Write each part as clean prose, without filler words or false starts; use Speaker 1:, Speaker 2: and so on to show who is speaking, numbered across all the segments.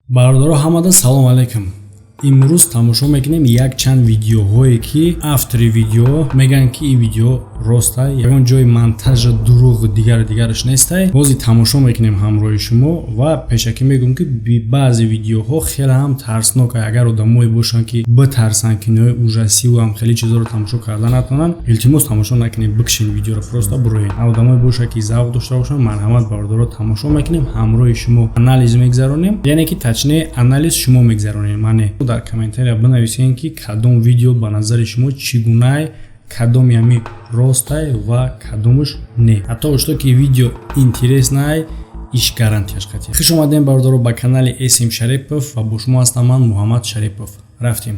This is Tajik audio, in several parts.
Speaker 1: Бародаро, ҳамада салом алейкум. Имрӯз тамошо мекунем якчанд видеоҳое, ки автори видео мегӯянд, ки ин видео ростай, ягон ҷои монтажа, дурӯғ, дигар дигараш нестай. Бози тамошо мекунем ҳамроҳи шумо ва пешакӣ мегӯм, ки баъзе видеоҳо хеле ҳам тарснок. Агар одамое бошанд, ки битарсанд, кинои ужасиву ҳам хеле чизоро тамошо карда натавонанд, илтимос, тамошо накунем, бикшен видеоро, просто буроед. Одамое бошад, ки завқ дошта бошанд, марҳамат, бародаро, тамошо мекунем ҳамроҳи шумо, анализ мегзаронем, яъне ки точнее анализ шумо мегзаронем. Мане дар комментария бинависем, ки кадом видео ба назари шумо чӣ гунае, кадоми ами ростай ва кадомаш не. Ҳатто ошто ки видео интереснай, иш гарантияш қатъи. Хуш омадем, бародаро, ба канали См Шарипов ва бо шумо ҳастам ман, Муҳаммад Шарипов. Рафтем.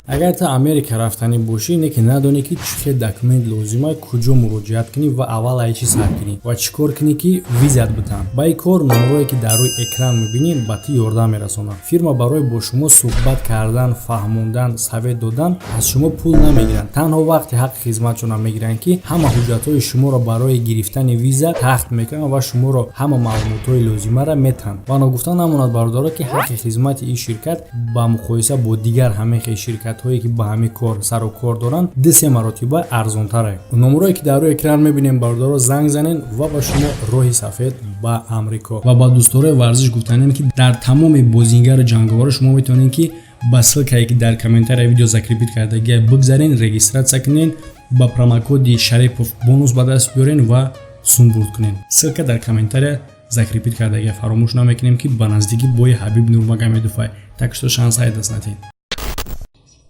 Speaker 1: Агар та Америка рафтанӣ бошӣ, не ки надонӣ, ки чӣ хел документ лозима, куҷо муроҷиат кунӣ ва аввал ай чӣ сар кунӣ ва чӣ кор кунӣ, ки визат битан, ба ин кор номерое, ки дар рӯи экран мебинӣ, ба ту ёрдам мерасонад. Фирма барои бо шумо суҳбат кардан, фаҳмондан, совет додан аз шумо пул намегиранд, танҳо вақти ҳаққи хизматшонам мегиранд, ки ҳама ҳуҷҷатҳои шуморо барои гирифтани виза тахт мекунанд ва шуморо ҳама маълумотҳои лозимаро метаҳанд. Ва ногуфта намонад, бародаро, ки ҳаққи хизмати ин ширкат ба муқоиса бо дигар ҳамин хел ширкатҳое, ки ба ҳамин кор сару кор доранд, ду-се маротиба арзонтар. Номерое, ки дар рӯи экран мебинем, бародаро, занг занен ва ба шумо роҳи сафед ба Амрико. Ва ба дӯстдорои варзиш гуфтанем, ки дар тамоми бозингару ҷанговаро шумо метавонед, ки ба ссылкае, ки дар комментария видео закрепить кардагия, бигзарен, регистрация кунен, ба промокоди Шарипов бонус ба даст биёрен ва сум бурд кунен. Ссылка дар комментария закрепить кардагия. Фаромӯш намекунем, ки ба наздикӣ бои Ҳабиб Нурмагомедов, так что шанс ай даст натиҳед.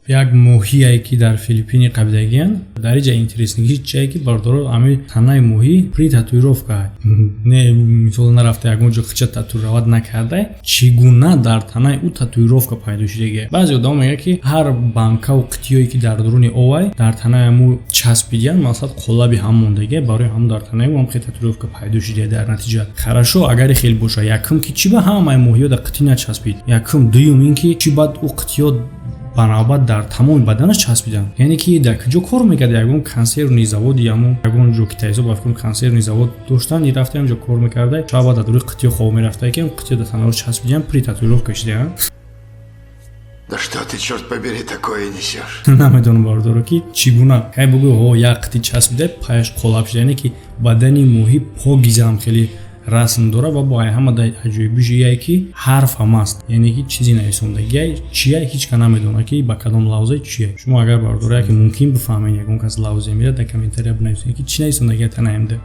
Speaker 1: Як моҳие, ки дар Филиппини қабидагиян, дар иҷа интереснигӣ чие, ки, бародаро, ами танаи моҳӣ при татуировка, не, мисол, нарафта ягон ҷо хича татуировать накарда, чӣ гуна дар танаи ӯ татуировка пайдо шудагия? Баъзе одамо мегӯяд, ки ҳар банкаву қитиёе, ки дар дуруни овай дар танаи ҳаму часпидиян, масалан, қолаби ҳам мондагия, барои ҳамун дар танаи ӯ ҳам хел татуировка пайдо шудия. Дар натиҷа, хорошо, агари хел боша, якум, ки чӣ ба ҳамаи моҳиё дар қитӣ начаспид, якум. Дуюм, ин ки чӣ баъд ӯ қитиё ба навбат дар тамоми баданаш часпиданд? Яъне ки дар куҷо кор мекард? Ягон консервный заводи, ҳамон ягон ҷо китайзо, ба фикрам, консервный завод доштанд, и рафта ҳамҷо кор мекарда, шаб дар рӯи қитиё хоб мерафта, ки қитиё дар танаро часпидиям, при татуировка шидиям.
Speaker 2: Да что ты, черт побери, такое несешь?
Speaker 1: Намедонам, бародаро, ки чӣ гуна. Кай бугӯ, ҳо, як қити часпида, паяш қолаб шуда, яъне ки бадани моҳӣ покизам хеле расм дора. Ва бо ҳама аҷоибиш ие, ки ҳарф ҳам аст, яъне ки чизи нависондагия чия, ҳеҷ ка намедонад, ки ба кадом лавзе чие. Шумо агар, бародаро, яке мумкин бифаҳмед, ягон кас лавзе меяд, дар комментария бинависед, ки чӣ нависондагия танаемда.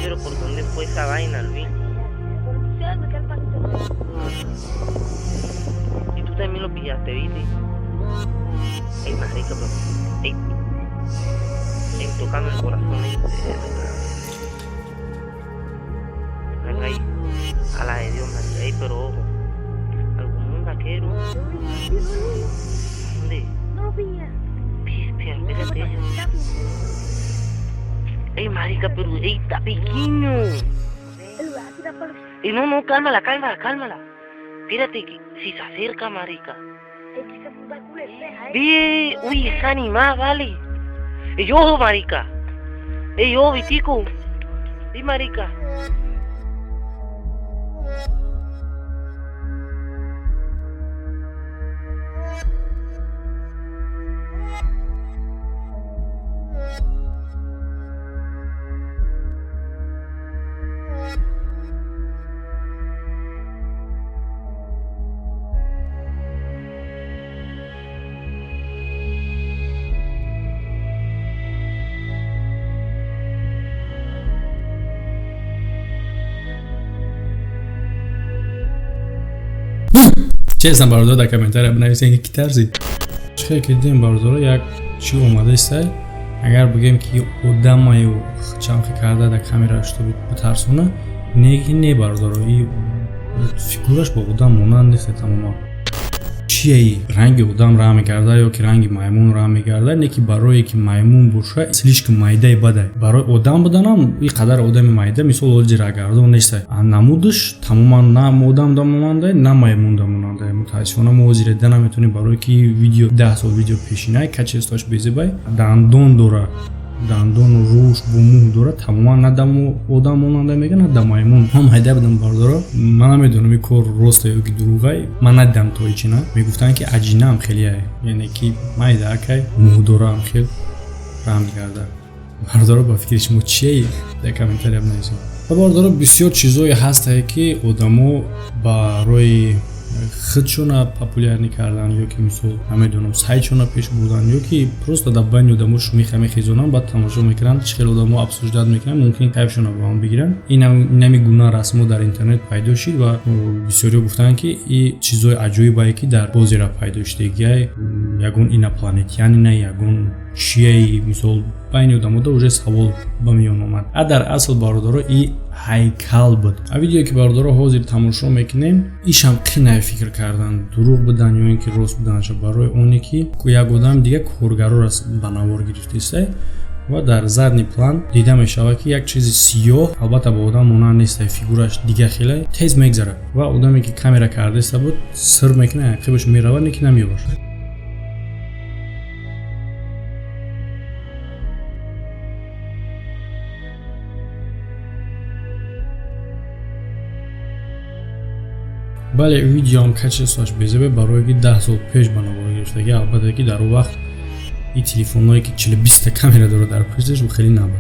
Speaker 3: Pero ¿por dónde fue esa vaina, Luis? Y tú también lo pillaste, ¿viste? Ey, marica, pero... Ey, ey, tocame el corazón, ey. Ven ahí. A la de Dios, marica. Ey, pero ojo. Algún vaquero. ¿Dónde? Bestia, espérate. Ey, marica, pero ey, está pequeño. Ey, no, no, cálmala, cálmala, cálmala. Espérate, que si se acerca, marica. Ve, uy, es animal, vale. Ey, ojo, marica. Ey, ojo, vitico. Ey, marica.
Speaker 1: Честно, бародаро, дар комментария бинависед, ки ки тарсид. Чӣ хел ки дидем, бародаро, як чӣ омадаистай. Агар бигӯем, ки одамаю чанхе карда дар камера, чтобы битарсона, не, ки не, бародаро, и фигураш ба одам монанд нест тамоман. Чияи, ранги одам ра мекарда ё ки ранги маймун ра мекарда? Не, ки барое ки маймун боша, слишком майдаи бадай. Барои одам буданам и қадар одами майда, мисол, оли рагардон нестай. Намудаш тамоман на одам да монандай, на маймун да монандай. Мутаассифона, мо ҳозир дида наметавонем, барое ки видео 10 сол видео пешинай, качествоаш безебай. Дандон дора. Дандону рӯш бо мӯҳ дорад, тамоман на даму одам монанда мега, на да маймун. Ман майда будам, бардоро, ман намедонам ин кор роста ё ки дурӯғай. Ман надидам то ичина. Мегуфтанд, ки аҷинаам хеле, яъне ки майда акай мӯҳ дораам, хел раҳм карда. Бардоро, ба фикри шумо чие? Дар комментария бинависед. Ва бардоро, бисёр чизое ҳастае, ки одамо барои худшона популярный кардан ё ки, мисол, намедонам, сайтшона пеш бурдан ё ки просто дар байни одамо шумиха мехезонанд, баъд тамошо мекунанд, чӣ хел одамо обсуждать мекунанд, мумкин кайфшона ба он бигиранд. Инами гуна расмҳо дар интернет пайдо шид ва бисёриҳо гуфтанд, ки и чизои аҷоибае, ки дар ҳозира пайдо шудагиай, ягон инопланетянина, ягон чияи, мисол, байни одамода уже савол ба миён омад. А дар асл, бародаро, и ҳайкал буд. А видеое, ки, бародаро, ҳозир тамошо мекунем, ишам қинай фикр кардан, дурӯғ будан ё ин ки рост буданша, барои оне ки як одам дига коргароро ба навор гирифтаистай ва дар задний план дида мешавад, ки як чизи сиёҳ, албатта ба одам монанд нестай, фигураш дига хеле тез мегзарад ва одаме, ки камера кардаиста буд, сир мекунад, ақибаш меравад, не ки намеёбад. Бале, видеоам качествоаш безебе, барое ки 10 сол пеш ба навор гирифтагӣ. Албатта, ки дар он вақт и телефонҳое, ки чилу биста камера дорад дар пушташ, хеле набуд.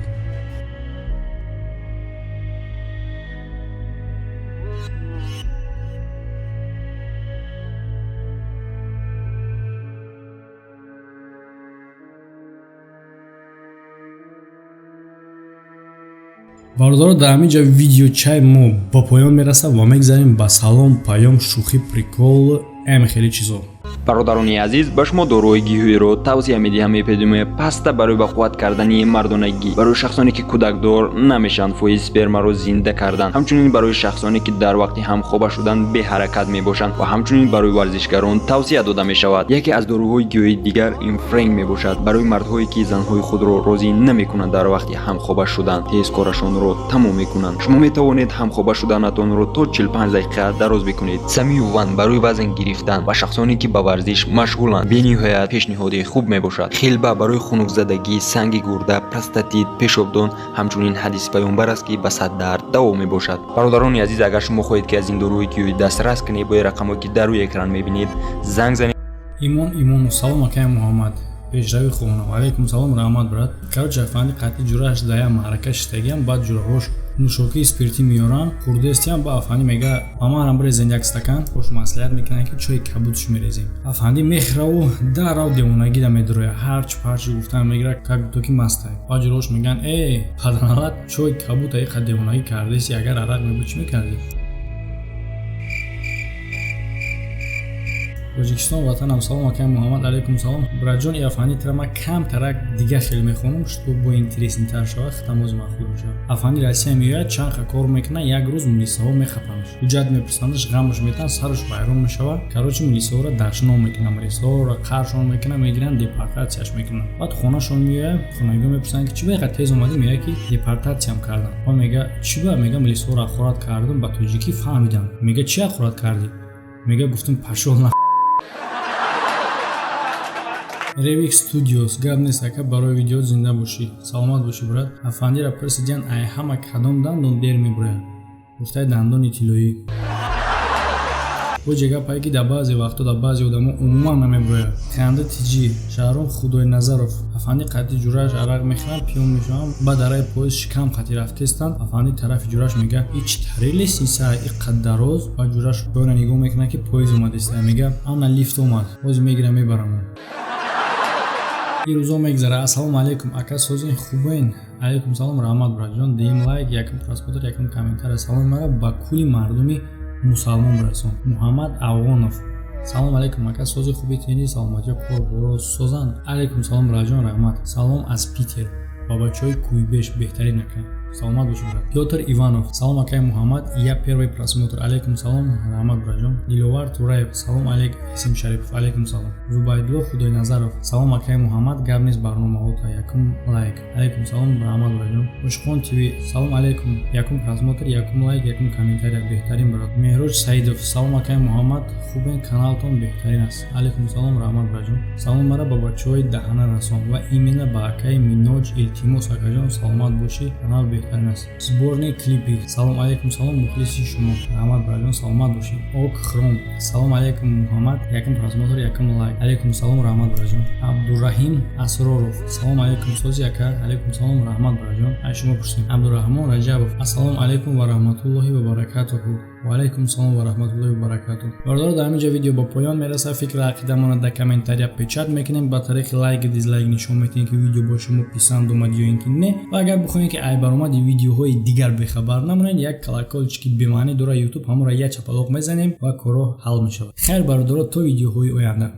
Speaker 1: Бародаро, дар ҳамин ҷо видеочаи мо ба поён мерасад ва мегзарем ба салом, паём, шӯхӣ, прикол, эм хеле чизо.
Speaker 4: Бародарони азиз, ба шумо доруҳои гиёҳиро тавсия медиҳам. Эпидемия паста барои ба қувват кардани мардонагӣ, барои шахсоне, ки кӯдакдор намешаванд, фоизи спермаро зинда кардан, ҳамчунин барои шахсоне, ки дар вақти ҳамхоба шудан беҳаракат мебошанд ва ҳамчунин барои варзишгарон тавсия дода мешавад. Яке аз доруҳои гиёҳии дигар ин френг мебошад, барои мардҳое, ки занҳои худро розӣ намекунанд дар вақти ҳамхоба шудан, тез корашонро тамом мекунанд. Шумо метавонед ҳамхоба шуданатонро то 45 дақиқа дароз бикунед. Самиюван барои вазн гирифтан ва шахсоне, ки ба варзиш машғуланд, бениҳоят пешниҳоди хуб мебошад. Хилба барои хунукзадагӣ, санги гурда, простатит, пешобдон. Ҳамчунин ҳадиси паёмбар аст, ки ба сад дард даво мебошад. Бародарони азиз, агар шумо хоҳед, ки аз ин доруҳои гиёҳӣ дастрас кунед, бо рақамҳое, ки дар рӯи экран мебинед, занг занед.
Speaker 1: Имон Имону: «Салом, акай Муҳаммад, пешравӣ хоҳонам». Алайкум салом, раҳмат, брат. Короче, афанди қатъи ҷурааш дая маърака шиштагиам, баъд ҷураҳош нӯшокии спиртӣ меёранд, хурдестиам. Ба афандӣ мега: «Ба манам бирезен як стакан». Бош маслиҳат мекунанд, ки чои кабудш мерезем. Афандӣ мехӯраву дарав девонагида медуроя, ҳарчи парчи гуфтан мегира, как будто ки мастай. Баъд ҷураҳош мегӯянд: «Э, паданалат, чои кабуд аиқа девонагӣ кардеси, агар арақ мебуд, чӣ мекардӣ?» Тоҷикистон, ватанам. Салом, акай Муҳаммад. Алайкум салом, братҷон. И афанди тира ман камтарак дига хел мехонам, что бо интереснитар шавад, хитамози махлуқ мешавад. Афанди Россия меояд, чанд ха кор мекунад, як рӯз милисаҳо мехапандш, ҳуҷҷат мепурсандаш, ғамаш метан, сараш вайрон мешавад. Короче, милисаҳоро дашном мекунад, милисаҳоро қаршон мекунад, мегиранд, депортатсияш мекунанд. Баъд хонашон меояд, хонагиҳо мепурсанд, ки чӣ ба иқа тез омадӣ? Меояд, ки депортатсиям кардам. Ва мега: «Чӣ ба?» Мега: «Милисаҳоро ҳақорат кардам, ба тоҷикӣ фаҳмидам». Мега: «Чӣ ҳақорат кардӣ?» Мега: «Гуфтум, пошёл на». Revik Studios: «Гап нест, ака, барои видео, зинда бошӣ, саломат бошӣ, брат». Афандира пурсидиян: «Ай ҳама кадом дандон дер мебурояд?» Гуфтаи: «Дандони тиллоӣ». Боҷе гапае, ки дар баъзе вақтҳо дар баъзе одамо умуман намебурояд. Ханда тиҷӣ. Шаҳром Худойназаров: Афанди қатъи ҷурааш арақ мехӯранд, пиён мешаванд, баъд араи поезд шикам қатӣ рафтестанд. Афанди тарафи ҷураш мега: «И чӣ тари лестница и қад дароз?» Баъд ҷураш поёна нигоҳ мекунад, ки поезд омадеста. Мега: «Ана лифт омад, ҳозир мегирам, мебарам». Ин рӯзо мегзара. Ассалому алайкум, ака, созин, хубен? Алайкум салом, раҳмат, братҷон. Дуюм лайк, якум просмотр, якум комментария. Саломи мара ба кулли мардуми мусалмон бирасон. Муҳаммад Афғонов: «Салом алайкум, ака, сози, хуби, тинҷи, саломатиё, кор боро созанд?» Алайкум салом, братҷон, раҳмат. Салом аз Питер ба бачаҳои Кӯйбеш, беҳтарин, ака. Саломат бошед, брат. Пётр Иванов: салом, акай Муҳаммад, я первый просмотр. Алейкум салом, раҳмат, братҷон. Диловар Тураев: салом алейк, Исим Шарипов. Алейкум салом. Зубайдулло Худойназаров: салом, акай Муҳаммад, гап нест, барномаҳота, якум лайк. Алейкум салом, раҳмат, братҷон. Ошиқон ТВ: салом алейкум, якум просмотр, якум лайк, якум комментария, беҳтарин, брат. Меҳроҷ Саидов: салом, акай Муҳаммад, хубен, каналтон беҳтарин аст. Алейкум салом, раҳмат, братҷон. Салом мара ба бачаҳои даҳана расон ва именно ба акаи Миноҷ, илтимос. Акаҷон, саломат бошӣ, канал беҳтарин аст. Сборный клипи: салом алейкум, салом, мухлиси шумо. Раҳмат, братҷон, саломат бошӣ. Ок Хром: салом алейкум, Муҳаммад, якум просмотр, якум лайк. Алейкум салом, раҳмат, братҷон. Абдураҳим Асроров: салом алейкум, сози, ака. Алейкум салом, раҳмат, братҷон, ай шумо пурсем. Абдураҳмон Раҷабов: ассалому алейкум ва раҳматуллоҳи ва баракатуҳу. Ва алайкум салом ва раҳматуллоҳи ва баракатуҳ. Бародаро, дар ҳамин ҷо видео ба поён мерасад. Фикру ақидамонро дар комментария печать мекунем, ба тариқи лайк, дизлайк нишон медиҳем, ки видео бо шумо писанд омад ё ин ки не. Ва агар бихоҳем, ки ай баромади видеоҳои дигар бехабар намонед, як колокольчики бемаънӣ дора ютуб, ҳамонро як чапалоқ мезанем ва корҳо ҳал мешавад. Хайр, бародаро, то видеоҳои оянда.